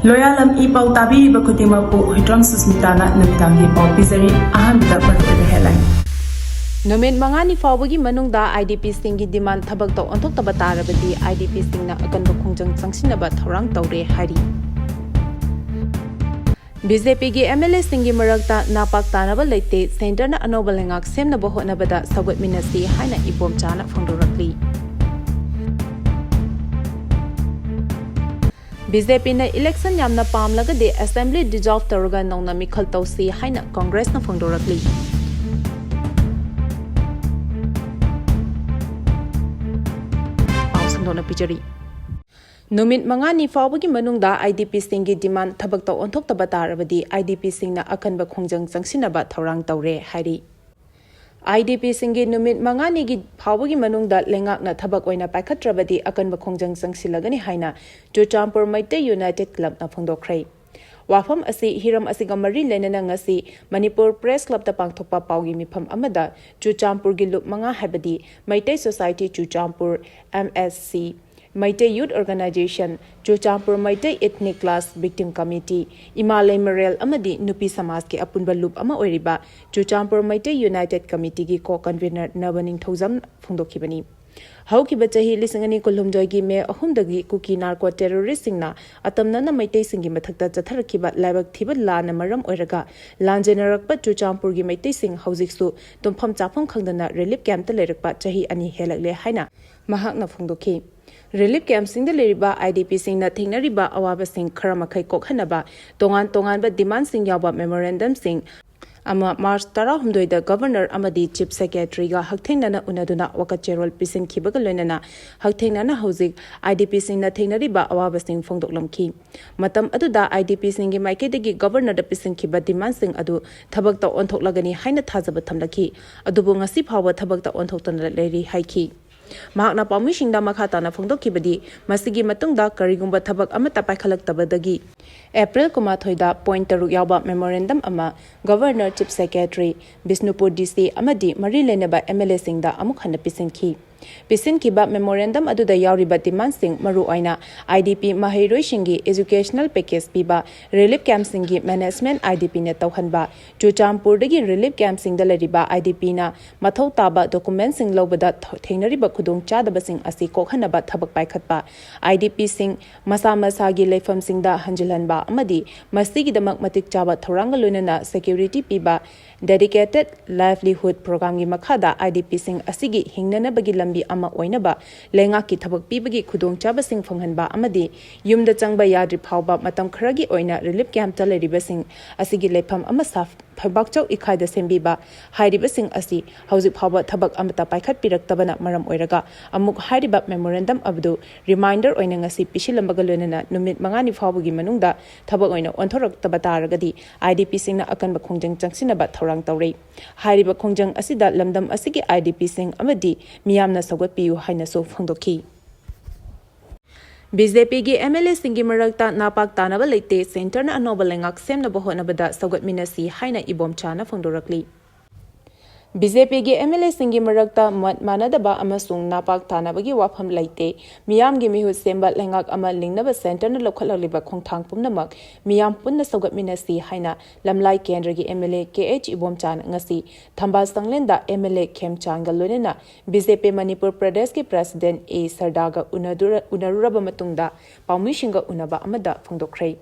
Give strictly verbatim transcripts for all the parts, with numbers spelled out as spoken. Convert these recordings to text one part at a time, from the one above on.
ꯂꯣꯌꯥꯂꯝ E ꯄꯥꯎ ꯇꯥꯕꯤꯔꯤꯕ ꯈꯨꯗꯤꯡꯃꯛꯄꯨ ꯍꯨꯏꯗ꯭ꯔꯣꯝ ꯁꯨꯁꯃꯤꯇꯥꯅ ꯅꯨꯃꯤꯗꯥꯡꯒꯤ ꯄꯥꯎ ꯄꯤꯖꯔꯤ꯫ ꯑꯍꯥꯟꯕꯗ ꯃꯔꯨꯑꯣꯏꯕ headline꯫ ꯅꯨꯃꯤꯠ ꯃꯉꯥꯅꯤ ꯐꯥꯎꯕꯒꯤ ꯃꯅꯨꯡꯗ IDPꯁꯤꯡꯒꯤ demand ꯊꯕꯛꯇ ꯑꯣꯟꯊꯣꯛꯇꯕ ꯇꯥꯔꯕꯗꯤ IDPꯁꯤꯡꯅ ꯑꯀꯟꯕ ꯈꯣꯡꯖꯪ ꯆꯪꯁꯤꯟꯅꯕ ꯊꯧꯔꯥꯡ ꯇꯧꯔꯦ ꯍꯥꯏꯔꯤ꯫ BJPꯒꯤ MLAꯁꯤꯡꯒꯤ ꯃꯔꯛꯇ ꯅꯥꯄꯥꯛ ꯇꯥꯅꯕ ꯂꯩꯇꯦ, centreꯅ ꯑꯅꯧꯕ ꯂꯩꯉꯥꯛ ꯁꯦꯝꯅꯕ ꯍꯣꯠꯅꯕꯗ ꯁꯧꯒꯠꯃꯤꯟꯅꯁꯤ ꯍꯥꯏꯅ ꯏꯕꯣꯝꯆꯥꯅ ꯐꯣꯡꯗꯣꯔꯛꯂꯤ꯫ BJPꯅ election ꯌꯥꯝꯅ ꯄꯥꯝꯂꯒꯗꯤ assembly dissolve ꯇꯧꯔꯒ ꯅꯧꯅ ꯃꯤꯈꯜ ꯇꯧꯁꯤ ꯍꯥꯏꯅ Congressꯅ ꯐꯣꯡꯗꯣꯔꯛꯂꯤ꯫ ꯄꯥꯎ ꯁꯟꯗꯣꯛꯅ ꯄꯤꯖꯔꯤ꯫ ꯅꯨꯃꯤꯠ ꯃꯉꯥꯅꯤ ꯐꯥꯎꯕꯒꯤ ꯃꯅꯨꯡꯗ IDPꯁꯤꯡꯒꯤ demand ꯊꯕꯛꯇ ꯑꯣꯟꯊꯣꯛꯇꯕ ꯇꯥꯔꯕꯗꯤ IDPꯁꯤꯡꯅ ꯑꯀꯟꯕ ꯈꯣꯡꯖꯪ ꯆꯪꯁꯤꯟꯅꯕ ꯊꯧꯔꯥꯡ ꯇꯧꯔꯦ ꯍꯥꯏꯔꯤ꯫ IDPꯁꯤꯡꯒꯤ ꯅꯨꯃꯤꯠ ꯃꯉꯥꯅꯤꯒꯤ ꯐꯥꯎꯕꯒꯤ ꯃꯅꯨꯡꯗ ꯂꯩꯉꯥꯛꯅ ꯊꯕꯛ ꯑꯣꯏꯅ ꯄꯥꯏꯈꯠꯇ꯭ꯔꯕꯗꯤ ꯑꯀꯟꯕ ꯈꯣꯡꯖꯪ ꯆꯪꯁꯤꯜꯂꯒꯅꯤ ꯍꯥꯏꯅ ꯆꯨꯔꯆꯥꯟꯄꯨꯔ ꯃꯩꯇꯩ United Clubꯅ ꯐꯣꯡꯗꯣꯛꯈ꯭ꯔꯦ꯫ ꯋꯥꯐꯝ ꯑꯁꯤ ꯍꯤꯔꯝ ꯑꯁꯤꯒ ꯃꯔꯤ ꯂꯩꯅꯅ ꯉꯁꯤ ꯃꯅꯤꯄꯨꯔ Press Clubꯇ ꯄꯥꯡꯊꯣꯛꯄ ꯄꯥꯎꯒꯤ ꯃꯤꯐꯝ ꯑꯃꯗ ꯆꯨꯔꯆꯥꯟꯄꯨꯔꯒꯤ ꯂꯨꯞ ꯃꯉꯥ ꯍꯥꯏꯕꯗꯤ Meitei Society Churachandpur, MSC, Meitei Youth Organisation, Churachandpur Meitei Ethnic Clash Victim Committee, ꯏꯃꯥ ꯂꯩꯃꯔꯦꯜ ꯑꯃꯗꯤ ꯅꯨꯄꯤ ꯁꯃꯥꯖꯀꯤ ꯑꯄꯨꯟꯕ ꯂꯨꯞ ꯑꯃ ꯑꯣꯏꯔꯤꯕ ꯆꯨꯔꯆꯥꯟꯄꯨꯔ ꯃꯩꯇꯩ United Committeeꯒꯤ co-convener ꯅꯕ ꯅꯤꯡꯊꯧꯖꯝ ꯐꯣꯡꯗꯣꯛꯈꯤꯕꯅꯤ꯫ ꯍꯧꯈꯤꯕ ꯆꯍꯤ ꯂꯤꯁꯤꯡ ꯑꯅꯤ ꯀꯨꯟꯍꯨꯝꯗꯣꯏꯒꯤ May ꯑꯍꯨꯝꯗꯒꯤ ꯀꯨꯀꯤ narco terroristꯁꯤꯡꯅ ꯑꯇꯝꯅꯅ ꯃꯩꯇꯩꯁꯤꯡꯒꯤ ꯃꯊꯛꯇ ꯆꯠꯊꯔꯛꯈꯤꯕ ꯂꯥꯏꯕꯛ ꯊꯤꯕ ꯂꯥꯟꯅ ꯃꯔꯝ ꯑꯣꯏꯔꯒ ꯂꯥꯟꯖꯦꯟꯅꯔꯛꯄ ꯆꯨꯔꯆꯥꯟꯄꯨꯔꯒꯤ ꯃꯩꯇꯩꯁꯤꯡ ꯍꯧꯖꯤꯛꯁꯨ ꯇꯨꯝꯐꯝ ꯆꯥꯐꯝ ꯈꯪꯗꯅ relief campꯇ ꯂꯩꯔꯛꯄ ꯆꯍꯤ ꯑꯅꯤ ꯍꯦꯜꯂꯛꯂꯦ ꯍꯥꯏꯅ ꯃꯍꯥꯛꯅ ꯐꯣꯡꯗꯣꯛꯈꯤ꯫ Relief campꯁꯤꯡꯗ ꯂꯩꯔꯤꯕ IDPꯁꯤꯡꯅ ꯊꯦꯡꯅꯔꯤꯕ ꯑꯋꯥꯕꯁꯤꯡ ꯈꯔ ꯃꯈꯩ ꯀꯣꯛꯍꯟꯅꯕ ꯇꯣꯉꯥꯟ ꯇꯣꯉꯥꯟꯕ demandꯁꯤꯡ ꯌꯥꯎꯕ memorandumꯁꯤꯡ ꯑꯃ March ꯇꯔꯥꯍꯨꯝꯗꯣꯏꯗ Governor ꯑꯃꯗꯤ Chief Secretaryꯒ ꯍꯛꯊꯦꯡꯅꯅ ꯎꯅꯗꯨꯅ ꯋꯥꯀꯠ ꯆꯦꯔꯣꯜ ꯄꯤꯁꯤꯟꯈꯤꯕꯒ ꯂꯣꯏꯅꯅ ꯍꯛꯊꯦꯡꯅꯅ ꯍꯧꯖꯤꯛ IDPꯁꯤꯡꯅ ꯊꯦꯡꯅꯔꯤꯕ ꯑꯋꯥꯕꯁꯤꯡ ꯐꯣꯡꯗꯣꯛꯂꯝꯈꯤ꯫ ꯃꯇꯝ ꯑꯗꯨꯗ IDPꯁꯤꯡꯒꯤ ꯃꯥꯏꯀꯩꯗꯒꯤ Governorꯗ ꯄꯤꯁꯤꯟꯈꯤꯕ demandꯁꯤꯡ ꯑꯗꯨ ꯊꯕꯛꯇ ꯑꯣꯟꯊꯣꯛꯂꯒꯅꯤ ꯍꯥꯏꯅ ꯊꯥꯖꯕ ꯊꯝꯂꯛꯈꯤ꯫ ꯑꯗꯨꯕꯨ ꯉꯁꯤ ꯐꯥꯎꯕ ꯊꯕꯛꯇ ꯑꯣꯟꯊꯣꯛꯇꯅ ꯂꯩꯔꯤ ꯍꯥꯏꯈꯤ꯫ ꯃꯍꯥꯛꯅ ꯄꯥꯎꯃꯤꯁꯤꯡꯗ ꯃꯈꯥ ꯇꯥꯅ ꯐꯣꯡꯗꯣꯛꯈꯤꯕꯗꯤ, ꯃꯁꯤꯒꯤ ꯃꯇꯨꯡꯗ ꯀꯔꯤꯒꯨꯝꯕ ꯊꯕꯛ ꯑꯃꯠꯇ ꯄꯥꯏꯈꯠꯂꯛꯇꯕꯗꯒꯤ April ꯀꯨꯟꯃꯥꯊꯣꯏꯗ point ꯇꯔꯨꯛ ꯌꯥꯎꯕ memorandum ꯑꯃ Governor, Chief Secretary, Bishnupur DC ꯑꯃꯗꯤ ꯃꯔꯤ ꯂꯩꯅꯕ MLAꯁꯤꯡꯗ ꯑꯃꯨꯛ ꯍꯟꯅ ꯄꯤꯁꯤꯟꯈꯤ꯫ ꯄꯤꯁꯤꯟꯈꯤꯕ ꯃꯦꯃꯣꯔꯦꯟꯗꯝ ꯑꯗꯨꯗ ꯌꯥꯎꯔꯤꯕ ꯗꯤꯃꯥꯟꯁꯤꯡ, ꯃꯔꯨꯑꯣꯏꯅ IDP ꯃꯍꯩꯔꯣꯏꯁꯤꯡꯒꯤ educational package ꯄꯤꯕ, relief campꯁꯤꯡꯒꯤ management IDPꯅ ꯇꯧꯍꯟꯕ, ꯆꯨꯔꯆꯥꯟꯄꯨꯔꯗꯒꯤ relief campꯁꯤꯡꯗ ꯂꯩꯔꯤꯕ IDPꯅ ꯃꯊꯧ ꯇꯥꯕ documentꯁꯤꯡ ꯂꯧꯕꯗ ꯊ-, ꯊꯦꯡꯅꯔꯤꯕ ꯈꯨꯗꯣꯡꯆꯥꯗꯕꯁꯤꯡ ꯑꯁꯤ ꯀꯣꯛꯍꯟꯅꯕ ꯊꯕꯛ ꯄꯥꯏꯈꯠꯄ, IDPꯁꯤꯡ ꯃꯁꯥ ꯃꯁꯥꯒꯤ ꯂꯩꯐꯝꯁꯤꯡꯗ ꯍꯟꯖꯤꯜꯍꯟꯕ ꯑꯃꯗꯤ ꯃꯁꯤꯒꯤꯗꯃꯛ ꯃꯇꯤꯛ ꯆꯥꯕ ꯊꯧꯔꯥꯡꯒ ꯂꯣꯏꯅꯅ security ꯄꯤꯕ, dedicated livelihood programꯒꯤ ꯃꯈꯥꯗ IDPꯁꯤꯡ ꯑꯁꯤꯒꯤ ꯍꯤꯡꯅꯅꯕꯒꯤ ꯂꯝꯕꯤ ꯑꯃ ꯑꯣꯏꯅꯕ ꯂꯩꯉꯥꯛꯀꯤ ꯊꯕꯛ ꯄꯤꯕꯒꯤ ꯈꯨꯗꯣꯡꯆꯥꯕꯁꯤꯡ ꯐꯪꯍꯟꯕ ꯑꯃꯗꯤ ꯌꯨꯝꯗ ꯆꯪꯕ ꯌꯥꯗ꯭ꯔꯤ ꯐꯥꯎꯕ ꯃꯇꯝ ꯈꯔꯒꯤ ꯑꯣꯏꯅ relief campꯇ ꯂꯩꯔꯤꯕꯁꯤꯡ ꯑꯁꯤꯒꯤ ꯂꯩꯐꯝ ꯑꯃ ꯁꯥ-, ꯐꯩꯕꯥꯛꯆꯧ ꯏꯈꯥꯏꯗ ꯁꯦꯝꯕꯤꯕ ꯍꯥꯏꯔꯤꯕꯁꯤꯡ ꯑꯁꯤ ꯍꯧꯖꯤꯛ ꯐꯥꯎꯕ ꯊꯕꯛ ꯑꯃꯠꯇ ꯄꯥꯏꯈꯠꯄꯤꯔꯛꯇꯕꯅ ꯃꯔꯝ ꯑꯣꯏꯔꯒ ꯑꯃꯨꯛ ꯍꯥꯏꯔꯤꯕ memorandum ꯑꯗꯨ reminder ꯑꯣꯏꯅ ꯉꯁꯤ ꯄꯤꯁꯤꯜꯂꯝꯕꯒ ꯂꯣꯏꯅꯅ ꯅꯨꯃꯤꯠ ꯃꯉꯥꯅꯤ ꯐꯥꯎꯕꯒꯤ ꯃꯅꯨꯡꯗ ꯊꯕꯛ ꯑꯣꯏꯅ ꯑꯣꯟꯊꯣꯔꯛꯇꯕ ꯇꯥꯔꯒꯗꯤ IDPꯁꯤꯡꯅ ꯑꯀꯟꯕ ꯈꯣꯡꯖꯪ ꯆꯪꯁꯤꯟꯅꯕ ꯊꯧꯔꯥꯡ ꯇꯧꯔꯤ꯫ ꯍꯥꯏꯔꯤꯕ ꯈꯣꯡꯖꯪ ꯑꯁꯤꯗ ꯂꯝꯗꯝ ꯑꯁꯤꯒꯤ IDPꯁꯤꯡ ꯑꯃꯗꯤ ꯃꯤꯌꯥꯝꯅ ꯁꯧꯒꯠꯄꯤꯌꯨ ꯍꯥꯏꯅꯁꯨ ꯐꯣꯡꯗꯣꯛꯈꯤ꯫ BJPꯒꯤ MLAꯁꯤꯡꯒꯤ ꯃꯔꯛꯇ ꯅꯥꯄꯥꯛ ꯇꯥꯅꯕ ꯂꯩꯇꯦ, centreꯅ ꯑꯅꯧꯕ ꯂꯩꯉꯥꯛ ꯁꯦꯝꯅꯕ ꯍꯣꯠꯅꯕꯗ ꯁꯧꯒꯠꯃꯤꯟꯅꯁꯤ ꯍꯥꯏꯅ ꯏꯕꯣꯝꯆꯥꯅ ꯐꯣꯡꯗꯣꯔꯛꯂꯤ꯫ BJPꯒꯤ MLAꯁꯤꯡꯒꯤ ꯃꯔꯛꯇ ꯃꯣꯠ ꯃꯥꯟꯅꯗꯕ ꯑꯃꯁꯨꯡ ꯅꯥꯄꯥꯛ ꯇꯥꯅꯕꯒꯤ ꯋꯥꯐꯝ ꯂꯩꯇꯦ꯫ ꯃꯤꯌꯥꯝꯒꯤ ꯃꯤꯍꯨꯠ ꯁꯦꯝꯕ ꯂꯩꯉꯥꯛ ꯑꯃ ꯂꯤꯡꯅꯕ centreꯅ ꯂꯧꯈꯠꯂꯛꯂꯤꯕ ꯈꯣꯡꯊꯥꯡ ꯄꯨꯝꯅꯃꯛ ꯃꯤꯌꯥꯝ ꯄꯨꯟꯅ ꯁꯧꯒꯠꯃꯤꯟꯅꯁꯤ ꯍꯥꯏꯅ ꯂꯝꯂꯥꯏ ꯀꯦꯟꯗ꯭ꯔꯒꯤ MLA ꯀꯦ ꯑꯩꯆ ꯏꯕꯣꯝꯆꯥꯅ ꯉꯁꯤ ꯊꯝꯕꯥꯜ ꯁꯪꯂꯦꯟꯗ MLA ꯈꯦꯝꯆꯥꯟꯒ ꯂꯣꯏꯅꯅ BJP ꯃꯅꯤꯄꯨꯔ ꯄ꯭ꯔꯗꯦꯁꯀꯤ president ꯑꯦ ꯁꯔꯗꯥꯒ ꯎꯅꯗꯨꯔ-, ꯎꯅꯔꯨꯔꯕ ꯃꯇꯨꯡꯗ ꯄꯥꯎꯃꯤꯁꯤꯡꯒ ꯎꯅꯕ ꯑꯃꯗ ꯐꯣꯡꯗꯣꯛꯈ꯭ꯔꯦ꯫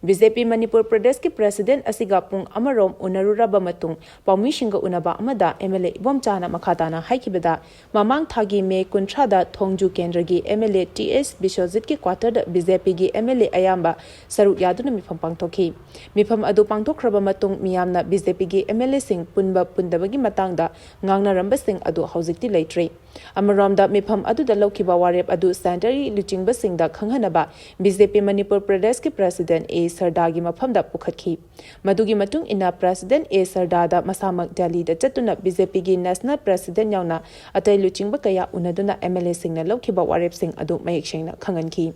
BJP ꯃꯅꯤꯄꯨꯔ ꯄ꯭ꯔꯗꯦꯁꯀꯤ president ꯑꯁꯤꯒ ꯄꯨꯡ ꯑꯃꯔꯣꯝ ꯎꯅꯔꯨꯔꯕ ꯃꯇꯨꯡ ꯄꯥꯎꯃꯤꯁꯤꯡꯒ ꯎꯅꯕ ꯑꯃꯗ MLA ꯏꯕꯣꯝꯆꯥꯅ ꯃꯈꯥ ꯇꯥꯅ ꯍꯥꯏꯈꯤꯕꯗ, ꯃꯃꯥꯡ ꯊꯥꯒꯤ ꯃꯦ ꯀꯨꯟꯊ꯭ꯔꯥꯗ ꯊꯣꯡꯖꯨ ꯀꯦꯟꯗ꯭ꯔꯒꯤ MLA ꯇꯤ ꯑꯦꯁ ꯕꯤꯁ꯭ꯋꯖꯤꯠꯀꯤ quarterꯗ BJPꯒꯤ MLA ꯑꯌꯥꯝꯕ ꯁꯔꯨꯛ ꯌꯥꯗꯨꯅ ꯃꯤꯐꯝ ꯄꯥꯡꯊꯣꯛꯈꯤ꯫ ꯃꯤꯐꯝ ꯑꯗꯨ ꯄꯥꯡꯊꯣꯛꯈ꯭ꯔꯕ ꯃꯇꯨꯡ ꯃꯤꯌꯥꯝꯅ BJPꯒꯤ MLAꯁꯤꯡ ꯄꯨꯟꯕ ꯄꯨꯟꯗꯕꯒꯤ ꯃꯇꯥꯡꯗ ꯉꯥꯡꯅꯔꯝꯕꯁꯤꯡ ꯑꯗꯨ ꯍꯧꯖꯤꯛꯇꯤ ꯂꯩꯇ꯭ꯔꯦ꯫ ꯑꯃꯔꯣꯝꯗ, ꯃꯤꯐꯝ ꯑꯗꯨꯗ ꯂꯧꯈꯤꯕ ꯋꯥꯔꯦꯞ ꯑꯗꯨ centreꯒꯤ ꯂꯨꯆꯤꯡꯕꯁꯤꯡꯗ ꯈꯪꯍꯟꯅꯕ BJP ꯃꯅꯤꯄꯨꯔ ꯄ꯭ꯔꯗꯦꯁꯀꯤ president ꯑꯦ ꯁꯔꯗꯥꯒꯤ ꯃꯐꯝꯗ ꯄꯨꯈꯠꯈꯤ꯫ ꯃꯗꯨꯒꯤ ꯃꯇꯨꯡ ꯏꯟꯅ, president ꯑꯦ ꯁꯔꯗꯥꯗ ꯃꯁꯥꯃꯛ ꯗꯦꯜꯂꯤꯗ ꯆꯠꯇꯨꯅ BJPꯒꯤ national president ꯌꯥꯎꯅ ꯑꯇꯩ ꯂꯨꯆꯤꯡꯕ ꯀꯌꯥ ꯎꯅꯗꯨꯅ MLAꯁꯤꯡꯅ ꯂꯧꯈꯤꯕ ꯋꯥꯔꯦꯞꯁꯤꯡ ꯑꯗꯨ ꯃꯌꯦꯛ ꯁꯦꯡꯅ ꯈꯪꯍꯟꯈꯤ꯫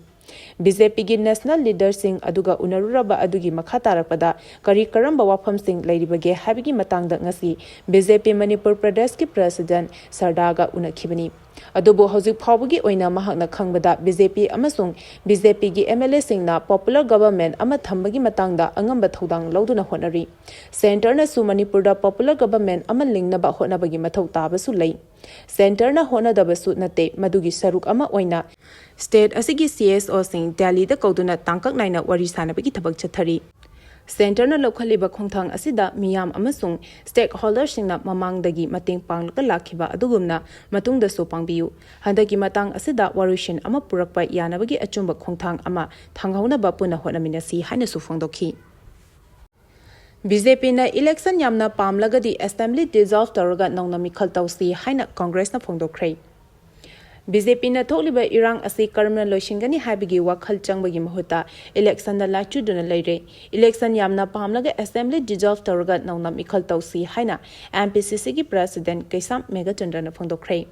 BJPꯒꯤ national leaderꯁꯤꯡ ꯑꯗꯨꯒ ꯎꯅꯔꯨꯔꯕ ꯑꯗꯨꯒꯤ ꯃꯈꯥ ꯇꯥꯔꯛꯄꯗ ꯀꯔꯤ ꯀꯔꯝꯕ ꯋꯥꯐꯝꯁꯤꯡ ꯂꯩꯔꯤꯕꯒꯦ ꯍꯥꯏꯕꯒꯤ ꯃꯇꯥꯡꯗ ꯉꯁꯤ BJP ꯃꯅꯤꯄꯨꯔ ꯄ꯭ꯔꯗꯦꯁꯀꯤ president ꯁꯔꯗꯥꯒ ꯎꯅꯈꯤꯕꯅꯤ꯫ ꯑꯗꯨꯕꯨ ꯍꯧꯖꯤꯛ ꯐꯥꯎꯕꯒꯤ ꯑꯣꯏꯅ ꯃꯍꯥꯛꯅ ꯈꯪꯕꯗ BJP ꯑꯃꯁꯨꯡ BJPꯒꯤ MLAꯁꯤꯡꯅ popular government ꯑꯃ ꯊꯝꯕꯒꯤ ꯃꯇꯥꯡꯗ ꯑꯉꯝꯕ ꯊꯧꯗꯥꯡ ꯂꯧꯗꯨꯅ ꯍꯣꯠꯅꯔꯤ꯫ Centreꯅꯁꯨ ꯃꯅꯤꯄꯨꯔꯗ popular government ꯑꯃ ꯂꯤꯡꯅꯕ ꯍꯣꯠꯅꯕꯒꯤ ꯃꯊꯧ ꯇꯥꯕꯁꯨ ꯂꯩ꯫ Centreꯅ ꯍꯣꯠꯅꯗꯕꯁꯨ ꯅꯠꯇꯦ, ꯃꯗꯨꯒꯤ ꯁꯔꯨꯛ ꯑꯃ ꯑꯣꯏꯅ state ꯑꯁꯤꯒꯤ CSOꯁꯤꯡ ꯗꯦꯜꯂꯤꯗ ꯀꯧꯗꯨꯅ ꯇꯥꯡꯀꯛ ꯅꯥꯏꯅ ꯋꯥꯔꯤ ꯁꯥꯅꯕꯒꯤ ꯊꯕꯛ ꯆꯠꯊꯔꯤ꯫ Centreꯅ ꯂꯧꯈꯠꯂꯤꯕ ꯈꯣꯡꯊꯥꯡ ꯑꯁꯤꯗ ꯃꯤꯌꯥꯝ ꯑꯃꯁꯨꯡ stakeholderꯁꯤꯡꯅ ꯃꯃꯥꯡꯗꯒꯤ ꯃꯇꯦꯡ ꯄꯥꯡꯂꯒ ꯂꯥꯛꯈꯤꯕ ꯑꯗꯨꯒꯨꯝꯅ ꯃꯇꯨꯡꯗꯁꯨ ꯄꯥꯡꯕꯤꯌꯨ꯫ ꯍꯟꯗꯛꯀꯤ ꯃꯇꯥꯡ ꯑꯁꯤꯗ ꯋꯥꯔꯣꯏꯁꯤꯟ ꯑꯃ ꯄꯨꯔꯛꯄ ꯌꯥꯅꯕꯒꯤ ꯑꯆꯨꯝꯕ ꯈꯣꯡꯊꯥꯡ ꯑꯃ ꯊꯥꯡꯍꯧꯅꯕ ꯄꯨꯟꯅ ꯍꯣꯠꯅꯃꯤꯟꯅꯁꯤ ꯍꯥꯏꯅꯁꯨ ꯐꯣꯡꯗꯣꯛꯈꯤ꯫ BJPꯅ election ꯌꯥꯝꯅ ꯄꯥꯝꯂꯒꯗꯤ assembly dissolve ꯇꯧꯔꯒ ꯅꯧꯅ ꯃꯤꯈꯜ ꯇꯧꯁꯤ ꯍꯥꯏꯅ Congressꯅ ꯐꯣꯡꯗꯣꯛꯈ꯭ꯔꯦ꯫ BJPꯅ ꯊꯣꯛꯂꯤꯕ ꯏꯔꯥꯡ ꯑꯁꯤ ꯀꯔꯝꯅ ꯂꯣꯏꯁꯤꯟꯒꯅꯤ ꯍꯥꯏꯕꯒꯤ ꯋꯥꯈꯜ ꯆꯪꯕꯒꯤ ꯃꯍꯨꯠꯇ electionꯗ ꯂꯥꯏꯆꯨꯗꯨꯅ ꯂꯩꯔꯦ꯫ Election ꯌꯥꯝꯅ ꯄꯥꯝꯂꯒ assembly dissolve ꯇꯧꯔꯒ ꯅꯧꯅ ꯃꯤꯈꯜ ꯇꯧꯁꯤ ꯍꯥꯏꯅ MPCCꯒꯤ president ꯀꯩꯁꯥꯝ ꯃꯦꯘꯆꯟꯗ꯭ꯔꯅ ꯐꯣꯡꯗꯣꯛꯈ꯭ꯔꯦ꯫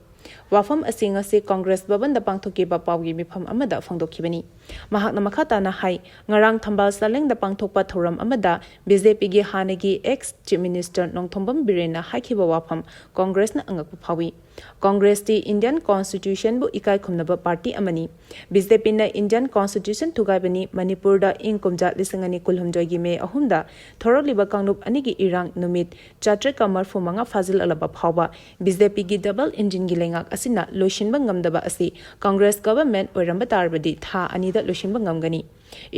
ꯋꯥꯐꯝ ꯑꯁꯤ ꯉꯁꯤ Congress ꯚꯕꯟꯗ ꯄꯥꯡꯊꯣꯛꯈꯤꯕ ꯄꯥꯎꯒꯤ ꯃꯤꯐꯝ ꯑꯃꯗ ꯐꯣꯡꯗꯣꯛꯈꯤꯕꯅꯤ꯫ ꯃꯍꯥꯛꯅ ꯃꯈꯥ ꯇꯥꯅ ꯍꯥꯏ, ꯉꯔꯥꯡ ꯊꯝꯕꯥꯜ ꯁꯂꯦꯡꯗ ꯄꯥꯡꯊꯣꯛꯄ ꯊꯧꯔꯝ ꯑꯃꯗ BJPꯒꯤ ꯍꯥꯟꯅꯒꯤ ex Chief Minister ꯅꯣꯡꯊꯣꯝꯕꯝ ꯕꯤꯔꯦꯟꯅ ꯍꯥꯏꯈꯤꯕ ꯋꯥꯐꯝ Congressꯅ ꯑꯉꯛꯄ ꯐꯥꯎꯏ꯫ Congressꯇꯤ Indian Constitutionꯕꯨ ꯏꯀꯥꯏ ꯈꯨꯝꯅꯕ party ꯑꯃꯅꯤ꯫ BJPꯅ Indian Constitution ꯊꯨꯒꯥꯏꯕꯅꯤ꯫ ꯃꯅꯤꯄꯨꯔꯗ ꯏꯪ ꯀꯨꯝꯖꯥ ꯂꯤꯁꯤꯡ ꯑꯅꯤ ꯀꯨꯟꯍꯨꯝꯗꯣꯏꯒꯤ May ꯑꯍꯨꯝꯗ ꯊꯣꯔꯛꯂꯤꯕ ꯀꯥꯡꯂꯨꯞ ꯑꯅꯤꯒꯤ ꯏꯔꯥꯡ ꯅꯨꯃꯤꯠ ꯆꯥꯇ꯭ꯔꯦꯠꯀ ꯃꯔꯐꯨ ꯃꯉꯥ ꯐꯥꯖꯤꯜꯂꯛꯂꯕ ꯐꯥꯎꯕ BJPꯒꯤ double engineꯒꯤ ꯂꯩꯉꯥꯛ ꯑꯁꯤꯅ ꯂꯣꯏꯁꯤꯟꯕ ꯉꯝꯗꯕ ꯑꯁꯤ Congress government ꯑꯣꯏꯔꯝꯕ ꯇꯥꯔꯕꯗꯤ ꯊꯥ ꯑꯅꯤꯗ ꯂꯣꯏꯁꯤꯟꯕ ꯉꯝꯒꯅꯤ꯫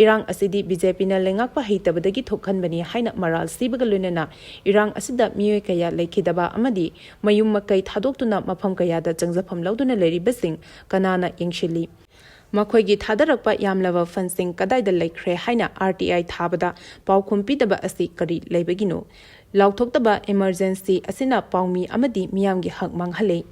ꯏꯔꯥꯡ ꯑꯁꯤꯗꯤ BJPꯅ ꯂꯩꯉꯥꯛꯄ ꯍꯩꯇꯕꯗꯒꯤ ꯊꯣꯛꯍꯟꯕꯅꯤ ꯍꯥꯏꯅ ꯃꯔꯥꯜ ꯁꯤꯕꯒ ꯂꯣꯏꯅꯅ ꯏꯔꯥꯡ ꯑꯁꯤꯗ ꯃꯤꯑꯣꯏ ꯀꯌꯥ ꯂꯩꯈꯤꯗꯕ ꯑꯃꯗꯤ ꯃꯌꯨꯝ ꯃꯀꯩ ꯊꯥꯗꯣꯛꯇꯨꯅ ꯃꯐꯝ ꯀꯌꯥꯗ ꯆꯪꯖꯐꯝ ꯂꯧꯗꯨꯅ ꯂꯩꯔꯤꯕꯁꯤꯡ ꯀꯅꯥꯅ ꯌꯦꯡꯁꯤꯜꯂꯤ? ꯃꯈꯣꯏꯒꯤ ꯊꯥꯗꯔꯛꯄ ꯌꯥꯝꯂꯕ fundꯁꯤꯡ ꯀꯗꯥꯏꯗ ꯂꯩꯈ꯭ꯔꯦ ꯍꯥꯏꯅ RTI ꯊꯥꯕꯗ ꯄꯥꯎꯈꯨꯝ ꯄꯤꯗꯕ ꯑꯁꯤ ꯀꯔꯤ ꯂꯩꯕꯒꯤꯅꯣ? ꯂꯥꯎꯊꯣꯛꯇꯕ emergency ꯑꯁꯤꯅ ꯄꯥꯎꯃꯤ ꯑꯃꯗꯤ ꯃꯤꯌꯥꯝꯒꯤ ꯍꯛ ꯃꯥꯡꯍꯜꯂꯦ꯫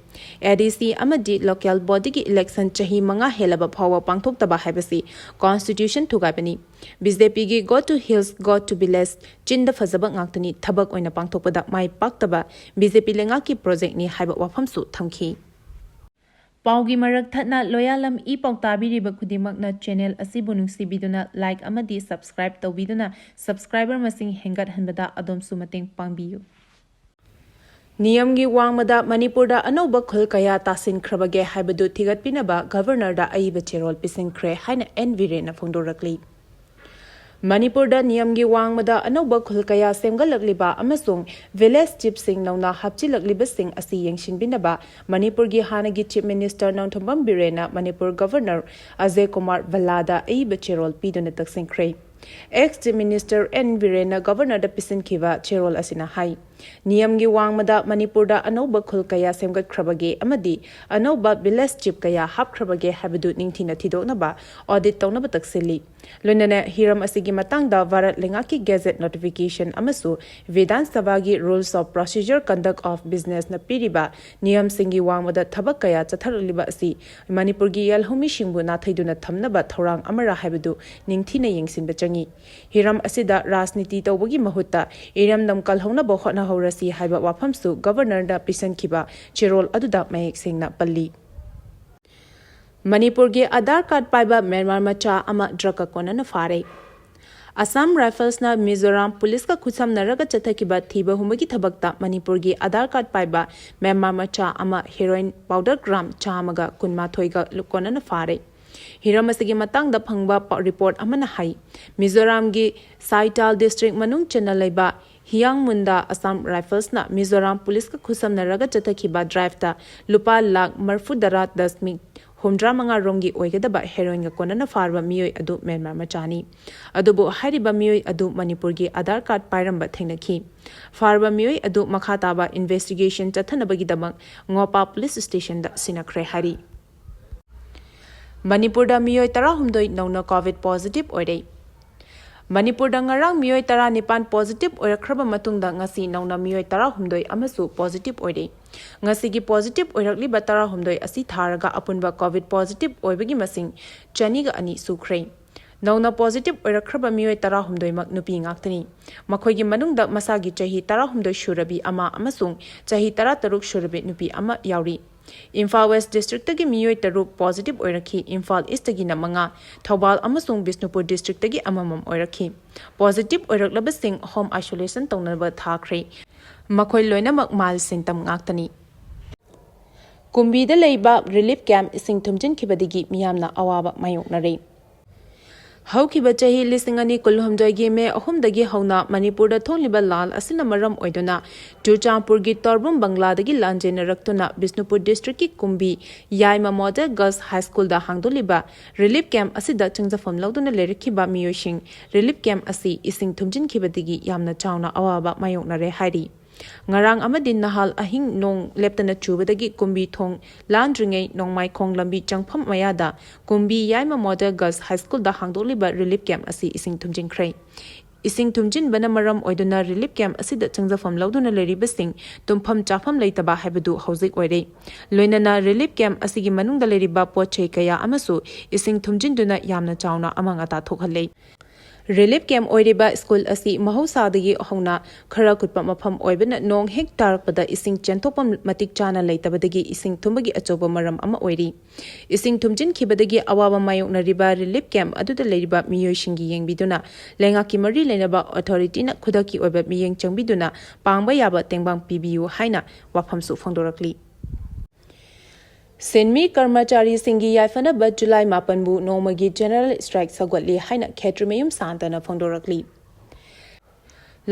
ADC ꯑꯃꯗꯤ local bodyꯒꯤ election ꯆꯍꯤ ꯃꯉꯥ ꯍꯦꯜꯂꯕ ꯐꯥꯎꯕ ꯄꯥꯡꯊꯣꯛꯇꯕ ꯍꯥꯏꯕꯁꯤ constitution ꯊꯨꯒꯥꯏꯕꯅꯤ꯫ BJPꯒꯤ go to hills, go to village ꯆꯤꯟꯗ ꯐꯖꯕ ꯉꯥꯛꯇꯅꯤ, ꯊꯕꯛ ꯑꯣꯏꯅ ꯄꯥꯡꯊꯣꯛꯄꯗ ꯃꯥꯏ ꯄꯥꯛꯇꯕ BJP ꯂꯩꯉꯥꯛꯀꯤ projectꯅꯤ ꯍꯥꯏꯕ ꯋꯥꯐꯝꯁꯨ ꯊꯝꯈꯤ꯫ ꯄꯥꯎꯒꯤ ꯃꯔꯛ ꯊꯠꯅ ꯂꯣꯌꯥꯂꯝ ꯏ ꯄꯥꯎ ꯇꯥꯕꯤꯔꯤꯕ ꯈꯨꯗꯤꯡꯃꯛꯅ channel ꯑꯁꯤꯕꯨ ꯅꯨꯡꯁꯤꯕꯤꯗꯨꯅ like ꯑꯃꯗꯤ subscribe ꯇꯧꯕꯤꯗꯨꯅ subscriber ꯃꯁꯤꯡ ꯍꯦꯟꯒꯠꯍꯟꯕꯗ ꯑꯗꯣꯝꯁꯨ ꯃꯇꯦꯡ ꯄꯥꯡꯕꯤꯌꯨ꯫ ꯅꯤꯌꯝꯒꯤ ꯋꯥꯡꯃꯗ ꯃꯅꯤꯄꯨꯔꯗ ꯑꯅꯧꯕ ꯈꯨꯜ ꯀꯌꯥ ꯇꯥꯁꯤꯟꯈ꯭ꯔꯕꯒꯦ ꯍꯥꯏꯕꯗꯨ ꯊꯤꯒꯠꯄꯤꯅꯕ ꯒꯕꯔꯅꯔꯗ ꯑꯏꯕ ꯆꯦꯔꯣꯜ ꯄꯤꯁꯤꯟꯈ꯭ꯔꯦ ꯍꯥꯏꯅ ꯑꯦꯟ ꯕꯤꯔꯦꯟꯅ ꯐꯣꯡꯗꯣꯔꯛꯂꯤ꯫ ꯃꯅꯤꯄꯨꯔꯗ ꯅꯤꯌꯝꯒꯤ ꯋꯥꯡꯃꯗ ꯑꯅꯧꯕ ꯈꯨꯜ ꯀꯌꯥ ꯁꯦꯝꯒꯠꯂꯛꯂꯤꯕ ꯑꯃꯁꯨꯡ ꯚꯤꯂꯦꯖ ꯆꯤꯐꯁꯤꯡ ꯅꯧꯅ ꯍꯥꯞꯆꯤꯜꯂꯛꯂꯤꯕꯁꯤꯡ ꯑꯁꯤ ꯌꯦꯡꯁꯤꯟꯕꯤꯅꯕ ꯃꯅꯤꯄꯨꯔꯒꯤ ꯍꯥꯟꯅꯒꯤ ꯆꯤꯐ ꯃꯤꯅꯤꯁꯇꯔ ꯅꯣꯡꯊꯣꯝꯕꯝ ꯕꯤꯔꯦꯟꯅ ꯃꯅꯤꯄꯨꯔ ꯒꯕꯔꯅꯔ ꯑꯖꯌ ꯀꯨꯃꯥꯔ ꯚꯜꯂꯥꯗ ꯑꯏꯕ ꯆꯦꯔꯣꯜ ꯄꯤꯗꯨꯅ ꯇꯛꯁꯤꯟꯈ꯭ꯔꯦ꯫ ꯑꯦꯛꯁ ꯆꯤꯐ ꯃꯤꯅꯤꯁꯇꯔ ꯑꯦꯟ ꯕꯤꯔꯦꯟꯅ ꯒꯕꯔꯅꯔꯗ ꯄꯤꯁꯤꯟꯈꯤꯕ ꯆꯦꯔꯣꯜ ꯑꯁꯤꯅ ꯍꯥꯏ, ꯅꯤꯌꯝꯒꯤ ꯋꯥꯡꯃꯗ ꯃꯅꯤꯄꯨꯔꯗ ꯑꯅꯧꯕ ꯈꯨꯜ ꯀꯌꯥ ꯁꯦꯝꯒꯠꯈ꯭ꯔꯕꯒꯦ ꯑꯃꯗꯤ ꯑꯅꯧꯕ ꯚꯤꯂꯦꯖ ꯆꯤꯐ ꯀꯌꯥ ꯍꯥꯞꯈ꯭ꯔꯕꯒꯦ ꯍꯥꯏꯕꯗꯨ ꯅꯤꯡꯊꯤꯅ ꯊꯤꯗꯣꯛꯅꯕ ꯑꯣꯗꯤꯠ ꯇꯧꯅꯕ ꯇꯛꯁꯤꯜꯂꯤ꯫ ꯂꯣꯏꯅꯅ ꯍꯤꯔꯝ ꯑꯁꯤꯒꯤ ꯃꯇꯥꯡꯗ ꯚꯥꯔꯠ ꯂꯩꯉꯥꯛꯀꯤ ꯒꯦꯖꯦꯠ ꯅꯣꯇꯤꯐꯤꯀꯦꯁꯟ ꯑꯃꯁꯨ ꯚꯤꯙꯥꯟ ꯁꯚꯥꯒꯤ Rules of Procedure Conduct of Businessꯅ ꯄꯤꯔꯤꯕ ꯅꯤꯌꯝꯁꯤꯡꯒꯤ ꯋꯥꯡꯃꯗ ꯊꯕꯛ ꯀꯌꯥ ꯆꯠꯊꯔꯛꯂꯤꯕ ꯑꯁꯤ ꯃꯅꯤꯄꯨꯔꯒꯤ ꯌꯦꯜꯍꯧꯃꯤꯁꯤꯡꯕꯨ ꯅꯥꯊꯩꯗꯨꯅ ꯊꯝꯅꯕ ꯊꯧꯔꯥꯡ ꯑꯃꯔ ꯍꯥꯏꯕꯗꯨ ꯅꯤꯡꯊꯤꯅ ꯌꯦꯡꯁꯤꯟꯕ ꯆꯪꯏ꯫ ꯍꯤꯔꯝ ꯑꯁꯤꯗ ꯔꯥꯖꯅꯤꯇꯤ ꯇꯧꯕꯒꯤ ꯃꯍꯨꯠꯇ ꯏꯔꯝꯗꯝ ꯀꯜꯍꯧꯅꯕ ꯍꯣꯠꯅꯍꯧꯔꯁꯤ ꯍꯥꯏꯕ ꯋꯥꯐꯝꯁꯨ ꯒꯕꯔꯅꯔꯗ ꯄꯤꯁꯤꯟꯈꯤꯕ ꯆꯦꯔꯣꯜ ꯑꯗꯨꯗ ꯃꯌꯦꯛ ꯁꯦꯡꯅ ꯄꯜꯂꯤ꯫ ꯃꯅꯤꯄꯨꯔꯒꯤ ꯑꯙꯥꯔ ꯀꯥꯔꯗ ꯄꯥꯏꯕ ꯃ꯭ꯌꯥꯟꯃꯥꯔ ꯃꯆꯥ ꯑꯃ ꯗ꯭ꯔꯒꯀ ꯀꯣꯟꯅꯅ ꯐꯥꯔꯦ꯫ ꯑꯁꯥꯝ ꯔꯥꯏꯐꯜꯁꯅ ꯃꯤꯖꯣꯔꯥꯝ ꯄꯨꯂꯤꯁꯀ ꯈꯨꯠꯁꯝꯅꯔꯒ ꯆꯠꯊꯈꯤꯕ ꯊꯤꯕ ꯍꯨꯝꯕꯒꯤ ꯊꯕꯛꯇ ꯃꯅꯤꯄꯨꯔꯒꯤ ꯑꯙꯥꯔ ꯀꯥꯔꯗ ꯄꯥꯏꯕ ꯃ꯭ꯌꯥꯟꯃꯥꯔ ꯃꯆꯥ ꯑꯃ ꯍꯦꯔꯣꯏꯟ ꯄꯥꯎꯗꯔ ꯒ꯭ꯔꯥꯝ ꯆꯥꯝꯃꯒ ꯀꯨꯟꯃꯥꯊꯣꯏꯒ ꯀꯣꯟꯅꯅ ꯐꯥꯔꯦ꯫ ꯍꯤꯔꯝ ꯑꯁꯤꯒꯤ ꯃꯇꯥꯡꯗ ꯐꯪꯕ ꯄ-, ꯔꯤꯄꯣꯔꯠ ꯑꯃꯅ ꯍꯥꯏ, ꯃꯤꯖꯣꯔꯥꯝꯒꯤ ꯁꯥꯏꯇꯥꯜ ꯗꯤꯁꯇ꯭ꯔꯤꯛ ꯃꯅꯨꯡ ꯆꯟꯅ ꯂꯩꯕ ꯍꯤꯌꯥꯡꯃꯨꯟꯗ ꯑꯁꯥꯝ ꯔꯥꯏꯐꯜꯁꯅ ꯃꯤꯖꯣꯔꯥꯝ ꯄꯨꯂꯤꯁꯀ ꯈꯨꯠꯁꯝꯅꯔꯒ ꯆꯠꯊꯈꯤꯕ ꯗ꯭ꯔꯥꯏꯚꯇ ꯂꯨꯄꯥ ꯂꯥꯈ ꯃꯔꯤꯐꯨꯇꯔꯥ ꯗꯁꯃꯤꯛ ꯍꯨꯝꯗ꯭ꯔꯥ ꯃꯉꯥ ꯔꯣꯝꯒꯤ ꯑꯣꯏꯒꯗꯕ ꯍꯦꯔꯣꯏꯟꯒ ꯀꯣꯟꯅꯅ ꯐꯥꯔꯕ ꯃꯤꯑꯣꯏ ꯑꯗꯨ ꯃ꯭ꯌꯥꯟꯃꯥꯔ ꯃꯆꯥꯅꯤ꯫ ꯑꯗꯨꯕꯨ ꯍꯥꯏꯔꯤꯕ ꯃꯤꯑꯣꯏ ꯑꯗꯨ ꯃꯅꯤꯄꯨꯔꯒꯤ ꯑꯙꯥꯔ ꯀꯥꯔꯗ ꯄꯥꯏꯔꯝꯕ ꯊꯦꯡꯅꯈꯤ꯫ ꯐꯥꯔꯕ ꯃꯤꯑꯣꯏ ꯑꯗꯨ ꯃꯈꯥ ꯇꯥꯕ ꯏꯟꯚꯦꯁꯇꯤꯒꯦꯁꯟ ꯆꯠꯊꯅꯕꯒꯤꯗꯃꯛ ꯉꯣꯄꯥ ꯄꯨꯂꯤꯁ ꯁ꯭ꯇꯦꯁꯟꯗ ꯁꯤꯟꯅꯈ꯭ꯔꯦ ꯍꯥꯏꯔꯤ꯫ ꯃꯅꯤꯄꯨꯔꯗ ꯃꯤꯑꯣꯏ ꯇꯔꯥꯍꯨꯝꯗꯣꯏ ꯅꯧꯅ ꯀꯣꯚꯤꯗ ꯄꯣꯖꯤꯇꯤꯚ ꯑꯣꯏꯔꯦ꯫ ꯃꯅꯤꯄꯨꯔꯗ ꯉꯔꯥꯡ ꯃꯤꯑꯣꯏ ꯇꯔꯥꯅꯤꯄꯥꯟ ꯄꯣꯖꯤꯇꯤꯚ ꯑꯣꯏꯔꯛꯈ꯭ꯔꯕ ꯃꯇꯨꯡꯗ ꯉꯁꯤ ꯅꯧꯅ ꯃꯤꯑꯣꯏ ꯇꯔꯥꯍꯨꯝꯗꯣꯏ ꯑꯃꯁꯨ ꯄꯣꯖꯤꯇꯤꯚ ꯑꯣꯏꯔꯦ꯫ ꯉꯁꯤꯒꯤ ꯄꯣꯖꯤꯇꯤꯚ ꯑꯣꯏꯔꯛꯂꯤꯕ ꯇꯔꯥꯍꯨꯝꯗꯣꯏ ꯑꯁꯤ ꯊꯥꯔꯒ ꯑꯄꯨꯟꯕ ꯀꯣꯚꯤꯗ ꯄꯣꯖꯤꯇꯤꯚ ꯑꯣꯏꯕꯒꯤ ꯃꯁꯤꯡ ꯆꯅꯤꯒ ꯑꯅꯤ ꯁꯨꯈ꯭ꯔꯦ꯫ ꯅꯧꯅ ꯄꯣꯖꯤꯇꯤꯚ ꯑꯣꯏꯔꯛꯈ꯭ꯔꯕ ꯃꯤꯑꯣꯏ ꯇꯔꯥꯍꯨꯝꯗꯣꯏꯃꯛ ꯅꯨꯄꯤ ꯉꯥꯛꯇꯅꯤ꯫ ꯃꯈꯣꯏꯒꯤ ꯃꯅꯨꯡꯗ ꯃꯁꯥꯒꯤ ꯆꯍꯤ ꯇꯔꯥꯍꯨꯝꯗꯣꯏ ꯁꯨꯔꯕꯤ ꯑꯃ ꯑꯃꯁꯨꯡ ꯆꯍꯤ ꯇꯔꯥꯇꯔꯨꯛ ꯁꯨꯔꯕꯤ ꯅꯨꯄꯤ ꯑꯃ ꯌꯥꯎꯔꯤ꯫ ꯏꯝꯐꯥꯜ ꯋꯦꯁ ꯗꯤꯁꯇ꯭ꯔꯤꯛꯇꯒꯤ ꯃꯤꯑꯣꯏ ꯇꯔꯨꯛ ꯄꯣꯖꯤꯇꯤꯚ ꯑꯣꯏꯔꯛꯈꯤ, ꯏꯝꯐꯥꯜ ꯏꯁꯇꯒꯤꯅ ꯃꯉꯥ, ꯊꯧꯕꯥꯜ ꯑꯃꯁꯨꯡ ꯕꯤꯁꯅꯨꯄꯨꯔ ꯗꯤꯁꯇ꯭ꯔꯤꯛꯇꯒꯤ ꯑꯃꯃꯝ ꯑꯣꯏꯔꯛꯈꯤ꯫ ꯄꯣꯖꯤꯇꯤꯚ ꯑꯣꯏꯔꯛꯂꯕꯁꯤꯡ ꯍꯣꯝ ꯑꯥꯏꯁꯣꯂꯦꯁꯟ ꯇꯧꯅꯕ ꯊꯥꯈ꯭ꯔꯦ꯫ ꯃꯈꯣꯏ ꯂꯣꯏꯅꯃꯛ ꯃꯥꯜ ꯁꯤꯟꯇꯝ ꯉꯥꯛꯇꯅꯤ꯫ ꯀꯨꯝꯕꯤꯗ ꯂꯩꯕ ꯔꯤꯂꯤꯐ ꯀꯦꯝꯞ ꯏꯁꯤꯡ ꯊꯨꯝꯖꯤꯟꯈꯤꯕꯗꯒꯤ ꯃꯤꯌꯥꯝꯅ ꯑꯋꯥꯕ ꯃꯥꯌꯣꯛꯅꯔꯤ꯫ ꯍꯧꯈꯤꯕ ꯆꯍꯤ ꯂꯤꯁꯤꯡ ꯑꯅꯤ ꯀꯨꯟꯍꯨꯝꯗꯣꯏꯒꯤ ꯃꯦ ꯑꯍꯨꯝꯗꯒꯤ ꯍꯧꯅ ꯃꯅꯤꯄꯨꯔꯗ ꯊꯣꯛꯂꯤꯕ ꯂꯥꯜ ꯑꯁꯤꯅ ꯃꯔꯝ ꯑꯣꯏꯗꯨꯅ ꯆꯨꯔꯆꯥꯟꯄꯨꯔꯒꯤ ꯇꯣꯔꯕꯨꯝ ꯕꯪꯒ꯭ꯂꯥꯗꯒꯤ ꯂꯥꯟꯖꯦꯟꯅꯔꯛꯇꯨꯅ ꯕꯤꯁꯅꯨꯄꯨꯔ ꯗꯤꯁꯇ꯭ꯔꯤꯛꯀꯤ ꯀꯨꯝꯕꯤ ꯌꯥꯏꯃ ꯃꯣꯗꯦꯜ ꯒꯔꯜꯁ ꯍꯥꯏ ꯁ꯭ꯀꯨꯜꯗ ꯍꯥꯡꯗꯣꯛꯂꯤꯕ ꯔꯤꯂꯤꯐ ꯀꯦꯝꯞ ꯑꯁꯤꯗ ꯆꯪꯖꯐꯝ ꯂꯧꯗꯨꯅ ꯂꯩꯔꯛꯈꯤꯕ ꯃꯤꯑꯣꯏꯁꯤꯡ ꯔꯤꯂꯤꯐ ꯀꯦꯝꯞ ꯑꯁꯤ ꯏꯁꯤꯡ ꯊꯨꯝꯖꯤꯟꯈꯤꯕꯗꯒꯤ ꯌꯥꯝꯅ ꯆꯥꯎꯅ ꯑꯋꯥꯕ ꯃꯥꯌꯣꯛꯅꯔꯦ ꯍꯥꯏꯔꯤ꯫ ꯉꯔꯥꯡ ꯑꯃꯗꯤ ꯅꯍꯥꯜ ꯑꯍꯤꯡ ꯅꯣꯡ ꯂꯦꯞꯇꯅ ꯆꯨꯕꯗꯒꯤ ꯀꯨꯝꯕꯤ ꯊꯣꯡ ꯂꯥꯟꯗ꯭ꯔꯤꯉꯩ ꯅꯣꯡꯃꯥꯏꯈꯣꯡ ꯂꯝꯕꯤ ꯆꯪꯐꯝ ꯃꯌꯥꯗ ꯀꯨꯝꯕꯤ ꯌꯥꯏꯃ ꯃꯣꯗꯦꯜ ꯒꯔꯜꯁ ꯍꯥꯏ ꯁ꯭ꯀꯨꯜꯗ ꯍꯥꯡꯗꯣꯛꯂꯤꯕ ꯔꯤꯂꯤꯐ ꯀꯦꯝꯞ ꯑꯁꯤ ꯏꯁꯤꯡ ꯊꯨꯝꯖꯤꯟꯈ꯭ꯔꯦ꯫ ꯏꯁꯤꯡ ꯊꯨꯝꯖꯤꯟꯕꯅ ꯃꯔꯝ ꯑꯣꯏꯗꯨꯅ ꯔꯤꯂꯤꯐ ꯀꯦꯝꯞ ꯑꯁꯤꯗ ꯆꯪꯖꯐꯝ ꯂꯧꯗꯨꯅ ꯂꯩꯔꯤꯕꯁꯤꯡ ꯇꯨꯝꯐꯝ ꯆꯥꯐꯝ ꯂꯩꯇꯕ ꯍꯥꯏꯕꯗꯨ ꯍꯧꯖꯤꯛ ꯑꯣꯏꯔꯦ꯫ ꯂꯣꯏꯅꯅ ꯔꯤꯂꯤꯐ ꯀꯦꯝꯞ ꯑꯁꯤꯒꯤ ꯃꯅꯨꯡꯗ ꯂꯩꯔꯤꯕ ꯄꯣꯠ ꯆꯩ ꯀꯌꯥ ꯑꯃꯁꯨ ꯏꯁꯤꯡ ꯊꯨꯝꯖꯤꯟꯗꯨꯅ ꯌꯥꯝꯅ ꯆꯥꯎꯅ ꯑꯃꯥꯡ ꯑꯇꯥ ꯊꯣꯛꯍꯜꯂꯦ꯫ ꯔꯤꯂꯤꯐ ꯀꯦꯝꯞ ꯑꯣꯏꯔꯤꯕ ꯁ꯭ꯀꯨꯜ ꯑꯁꯤ ꯃꯍꯧꯁꯥꯗꯒꯤ ꯍꯧꯅ ꯈꯔ ꯀꯨꯠꯄ ꯃꯐꯝ ꯑꯣꯏꯕꯅ ꯅꯣꯡ ꯍꯦꯛ ꯇꯥꯔꯛꯄꯗ ꯏꯁꯤꯡ ꯆꯦꯟꯊꯣꯛꯐꯝ ꯃꯇꯤꯛ ꯆꯥꯅ ꯂꯩꯇꯕꯗꯒꯤ ꯏꯁꯤꯡ ꯊꯨꯝꯕꯒꯤ ꯑꯆꯧꯕ ꯃꯔꯝ ꯑꯃ ꯑꯣꯏꯔꯤ꯫ ꯏꯁꯤꯡ ꯊꯨꯝꯖꯤꯟꯈꯤꯕꯗꯒꯤ ꯑꯋꯥꯕ ꯃꯥꯌꯣꯛꯅꯔꯤꯕ ꯔꯤꯂꯤꯐ ꯀꯦꯝꯞ ꯑꯗꯨꯗ ꯂꯩꯔꯤꯕ ꯃꯤꯑꯣꯏꯁꯤꯡꯒꯤ ꯌꯦꯡꯕꯤꯗꯨꯅ ꯂꯩꯉꯥꯛꯀꯤ ꯃꯔꯤ ꯂꯩꯅꯕ ꯑꯣꯊꯣꯔꯤꯇꯤꯅ ꯈꯨꯗꯛꯀꯤ ꯑꯣꯏꯕ ꯃꯤꯠꯌꯦꯡ ꯆꯪꯕꯤꯗꯨꯅ ꯄꯥꯡꯕ ꯌꯥꯕ ꯇꯦꯡꯕꯥꯡ ꯄꯤꯕꯤꯌꯨ ꯍꯥꯏꯅ ꯋꯥꯐꯝꯁꯨ ꯐꯣꯡꯗꯣꯔꯛꯂꯤ꯫ ꯁꯤꯟꯃꯤ ꯀꯔꯃꯆꯥꯔꯤꯁꯤꯡꯒꯤ ꯌꯥꯏꯐꯅꯕ ꯖꯨꯂꯥꯏ ꯃꯥꯄꯟꯕꯨ ꯅꯣꯡꯃꯒꯤ ꯖꯦꯅꯔꯦꯜ ꯁ꯭ꯇ꯭ꯔꯥꯏꯛ ꯁꯧꯒꯠꯂꯤ ꯍꯥꯏꯅ ꯈꯦꯇ꯭ꯔꯤꯃꯌꯨꯝ ꯁꯥꯟꯇꯅ ꯐꯣꯡꯗꯣꯔꯛꯂꯤ꯫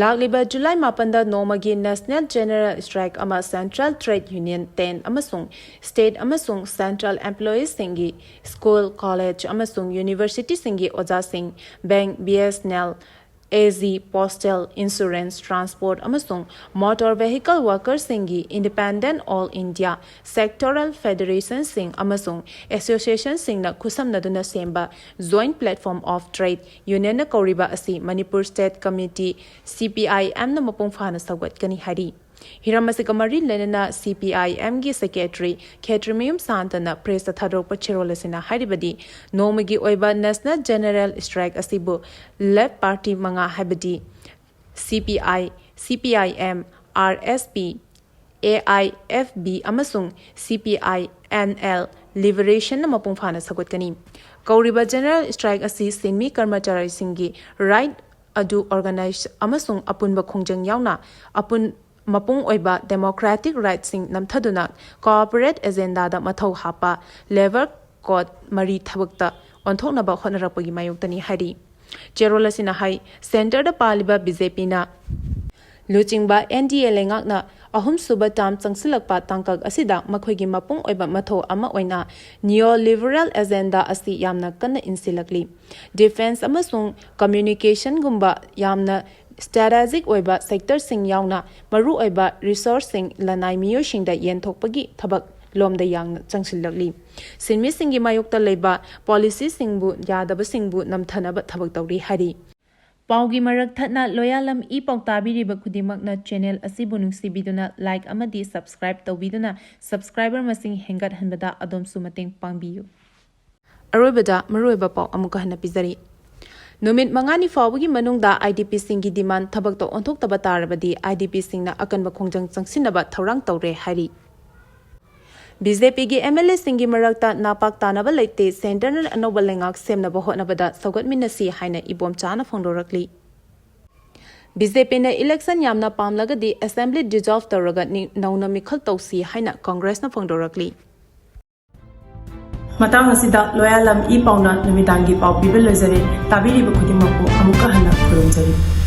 ꯂꯥꯛꯂꯤꯕ ꯖꯨꯂꯥꯏ ꯃꯥꯄꯟꯗ ꯅꯣꯡꯃꯒꯤ ꯅꯦꯁꯅꯦꯜ ꯖꯦꯅꯔꯦꯜ ꯁ꯭ꯇ꯭ꯔꯥꯏꯛ ꯑꯃ ꯁꯦꯟꯇ꯭ꯔꯦꯜ ꯇ꯭ꯔꯦꯗ ꯌꯨꯅꯤꯌꯟ, ꯇꯦꯟ ꯑꯃꯁꯨꯡ ꯁ꯭ꯇꯦꯠ ꯑꯃꯁꯨꯡ ꯁꯦꯟꯇ꯭ꯔꯦꯜ ꯑꯦꯝꯄ꯭ꯂꯣꯌꯤꯁꯁꯤꯡꯒꯤ ꯁ꯭ꯀꯨꯜ, ꯀꯣꯂꯦꯖ ꯑꯃꯁꯨꯡ ꯌꯨꯅꯤꯚꯔꯁꯤꯇꯤꯁꯤꯡꯒꯤ ꯑꯣꯖꯥꯁꯤꯡ, bank, B S N L, A G, postal, insurance, transport ꯑꯃꯁꯨꯡ ꯃꯣꯇꯣꯔ ꯚꯦꯍꯤꯀꯜ ꯋꯥꯔꯀꯔꯁꯤꯡꯒꯤ ꯏꯟꯗꯤꯄꯦꯟꯗꯦꯟꯠ ꯑꯣꯜ ꯏꯟꯗꯤꯌꯥ ꯁꯦꯛꯇꯣꯔꯦꯜ ꯐꯦꯗꯔꯦꯁꯟꯁꯤꯡ ꯑꯃꯁꯨꯡ ꯑꯦꯁꯣꯁꯤꯌꯦꯁꯟꯁꯤꯡꯅ ꯈꯨꯠꯁꯝꯅꯗꯨꯅ ꯁꯦꯝꯕ ꯖꯣꯏꯟꯠ ꯄ꯭ꯂꯦꯠꯐꯣꯔꯝ ꯑꯣꯐ ꯇ꯭ꯔꯦꯗ ꯌꯨꯅꯤꯌꯟꯅ ꯀꯧꯔꯤꯕ ꯑꯁꯤ ꯃꯅꯤꯄꯨꯔ ꯁ꯭ꯇꯦꯠ ꯀꯃꯤꯇꯤ, ꯁꯤ ꯄꯤ ꯑꯥꯏ ꯑꯦꯝꯅ ꯃꯄꯨꯡ ꯐꯥꯅ ꯁꯧꯒꯠꯀꯅꯤ ꯍꯥꯏꯔꯤ꯫ ꯍꯤꯔꯝ ꯑꯁꯤꯒ ꯃꯔꯤ ꯂꯩꯅꯅ ꯁꯤ ꯄꯤ ꯑꯥꯏ ꯑꯦꯝꯒꯤ ꯁꯦꯀ꯭ꯔꯦꯇꯔꯤ ꯈꯦꯇ꯭ꯔꯤꯃꯌꯨꯝ ꯁꯥꯟꯇꯅ ꯄ꯭ꯔꯦꯁꯇ ꯊꯥꯗꯣꯔꯛꯄ ꯆꯦꯔꯣꯜ ꯑꯁꯤꯅ ꯍꯥꯏꯔꯤꯕꯗꯤ, ꯅꯣꯡꯃꯒꯤ ꯑꯣꯏꯕ ꯅꯦꯁꯅꯦꯜ ꯖꯦꯅꯔꯦꯜ ꯁ꯭ꯇ꯭ꯔꯥꯏꯛ ꯑꯁꯤꯕꯨ ꯂꯦꯐ ꯄꯥꯔꯇꯤ ꯃꯉꯥ ꯍꯥꯏꯕꯗꯤ ꯁꯤ ꯄꯤ ꯑꯥꯏ, ꯁꯤ P I M, R S P, A I F B ꯑꯃꯁꯨꯡ ꯁꯤ ꯄꯤ ꯑꯥꯏ ꯑꯦꯟ ꯑꯦꯜ ꯂꯤꯕꯔꯦꯁꯟꯅ ꯃꯄꯨꯡ ꯐꯥꯅ ꯁꯧꯒꯠꯀꯅꯤ꯫ ꯀꯧꯔꯤꯕ ꯖꯦꯅꯔꯦꯜ ꯁ꯭ꯇ꯭ꯔꯥꯏꯛ ꯑꯁꯤ ꯁꯤꯟꯃꯤ ꯀꯔꯃꯆꯥꯔꯤꯁꯤꯡꯒꯤ ꯔꯥꯏꯠ ꯑꯗꯨ ꯑꯣꯔꯒꯅꯥꯏꯖ ꯑꯃꯁꯨꯡ ꯑꯄꯨꯟꯕ ꯈꯣꯡꯖꯪ ꯌꯥꯎꯅ ꯑꯄꯨꯟ-, ꯃꯄꯨꯡ ꯑꯣꯏꯕ democratic rightꯁꯤꯡ ꯅꯝꯊꯗꯨꯅ corporate agendaꯗ ꯃꯊꯧ ꯍꯥꯞꯄ labour code ꯃꯔꯤ ꯊꯕꯛꯇ ꯑꯣꯟꯊꯣꯛꯅꯕ ꯍꯣꯠꯅꯔꯛꯄꯒꯤ ꯃꯥꯌꯣꯛꯇꯅꯤ ꯍꯥꯏꯔꯤ꯫ ꯆꯦꯔꯣꯜ ꯑꯁꯤꯅ ꯍꯥꯏ, centreꯗ ꯄꯥꯜꯂꯤꯕ BJPꯅ ꯂꯨꯆꯤꯡꯕ NDA ꯂꯩꯉꯥꯛꯅ ꯑꯍꯨꯝꯁꯨꯕ term ꯆꯪꯁꯤꯜꯂꯛꯄ ꯇꯥꯡꯀꯛ ꯑꯁꯤꯗ ꯃꯈꯣꯏꯒꯤ ꯃꯄꯨꯡ ꯑꯣꯏꯕ ꯃꯊꯧ ꯑꯃ ꯑꯣꯏꯅ neoliberal agenda ꯑꯁꯤ ꯌꯥꯝꯅ ꯀꯟꯅ ꯏꯟꯁꯤꯜꯂꯛꯂꯤ꯫ Defence ꯑꯃꯁꯨꯡ communicationꯒꯨꯝꯕ ꯌꯥꯝꯅ strategic ꯑꯣꯏꯕ sectorꯁꯤꯡ ꯌꯥꯎꯅ ꯃꯔꯨꯑꯣꯏꯕ resourceꯁꯤꯡ ꯂꯅꯥꯏ ꯃꯤꯑꯣꯏꯁꯤꯡꯗ ꯌꯦꯟꯊꯣꯛꯄꯒꯤ ꯊꯕꯛ ꯂꯣꯝꯗ ꯌꯥꯝꯅ ꯆꯪꯁꯤꯜꯂꯛꯂꯤ꯫ ꯁꯤꯟꯃꯤꯁꯤꯡꯒꯤ ꯃꯥꯌꯣꯛꯇ ꯂꯩꯕ policyꯁꯤꯡꯕꯨ ꯌꯥꯗꯕꯁꯤꯡꯕꯨ ꯅꯝꯊꯅꯕ ꯊꯕꯛ ꯇꯧꯔꯤ ꯍꯥꯏꯔꯤ꯫ ꯄꯥꯎꯒꯤ ꯃꯔꯛ ꯊꯠꯅ ꯂꯣꯌꯥꯂꯝ ꯏ ꯄꯥꯎ ꯇꯥꯕꯤꯔꯤꯕ ꯈꯨꯗꯤꯡꯃꯛꯅ channel ꯑꯁꯤꯕꯨ ꯅꯨꯡꯁꯤꯕꯤꯗꯨꯅ like ꯑꯃꯗꯤ subscribe ꯇꯧꯕꯤꯗꯨꯅ subscriber ꯃꯁꯤꯡ ꯍꯦꯟꯒꯠꯍꯟꯕꯗ ꯑꯗꯣꯝꯁꯨ ꯃꯇꯦꯡ ꯄꯥꯡꯕꯤꯌꯨ꯫ ꯑꯔꯣꯏꯕꯗ ꯃꯔꯨꯑꯣꯏꯕ ꯄꯥꯎ ꯑꯃꯨꯛꯀ ꯍꯟꯅ ꯄꯤꯖꯔꯤ꯫ ꯅꯨꯃꯤꯠ ꯃꯉꯥꯅꯤ ꯐꯥꯎꯕꯒꯤ ꯃꯅꯨꯡꯗ IDPꯁꯤꯡꯒꯤ demand ꯊꯕꯛꯇ ꯑꯣꯟꯊꯣꯛꯇꯕ ꯇꯥꯔꯕꯗꯤ IDPꯁꯤꯡꯅ ꯑꯀꯟꯕ ꯈꯣꯡꯖꯪ ꯆꯪꯁꯤꯟꯅꯕ ꯊꯧꯔꯥꯡ ꯇꯧꯔꯦ ꯍꯥꯏꯔꯤ꯫ BJPꯒꯤ MLAꯁꯤꯡꯒꯤ ꯃꯔꯛꯇ ꯅꯥꯄꯥꯛ ꯇꯥꯅꯕ ꯂꯩꯇꯦ, centreꯅ ꯑꯅꯧꯕ ꯂꯩꯉꯥꯛ ꯁꯦꯝꯅꯕ ꯍꯣꯠꯅꯕꯗ ꯁꯧꯒꯠꯃꯤꯟꯅꯁꯤ ꯍꯥꯏꯅ ꯏꯕꯣꯝꯆꯥꯅ ꯐꯣꯡꯗꯣꯔꯛꯂꯤ꯫ BJPꯅ election ꯌꯥꯝꯅ ꯄꯥꯝꯂꯒꯗꯤ assembly dissolve ꯇꯧꯔꯒ ꯅꯤ-, ꯅꯧꯅ ꯃꯤꯈꯜ ꯇꯧꯁꯤ ꯍꯥꯏꯅ Congressꯅ ꯐꯣꯡꯗꯣꯔꯛꯂꯤ꯫ ꯃꯇꯥꯡ ꯑꯁꯤꯗ ꯂꯣꯌꯥꯂꯝ ꯏ ꯄꯥꯎꯅ ꯅꯨꯃꯤꯗꯥꯡꯒꯤ ꯄꯥꯎ ꯄꯤꯕ ꯂꯣꯏꯖꯔꯦ꯫ ꯇꯥꯕꯤꯔꯤꯕ ꯈꯨꯗꯤꯡꯃꯛꯄꯨ ꯑꯃꯨꯛꯀ ꯍꯟꯅ ꯈꯨꯔꯨꯝꯖꯔꯤ꯫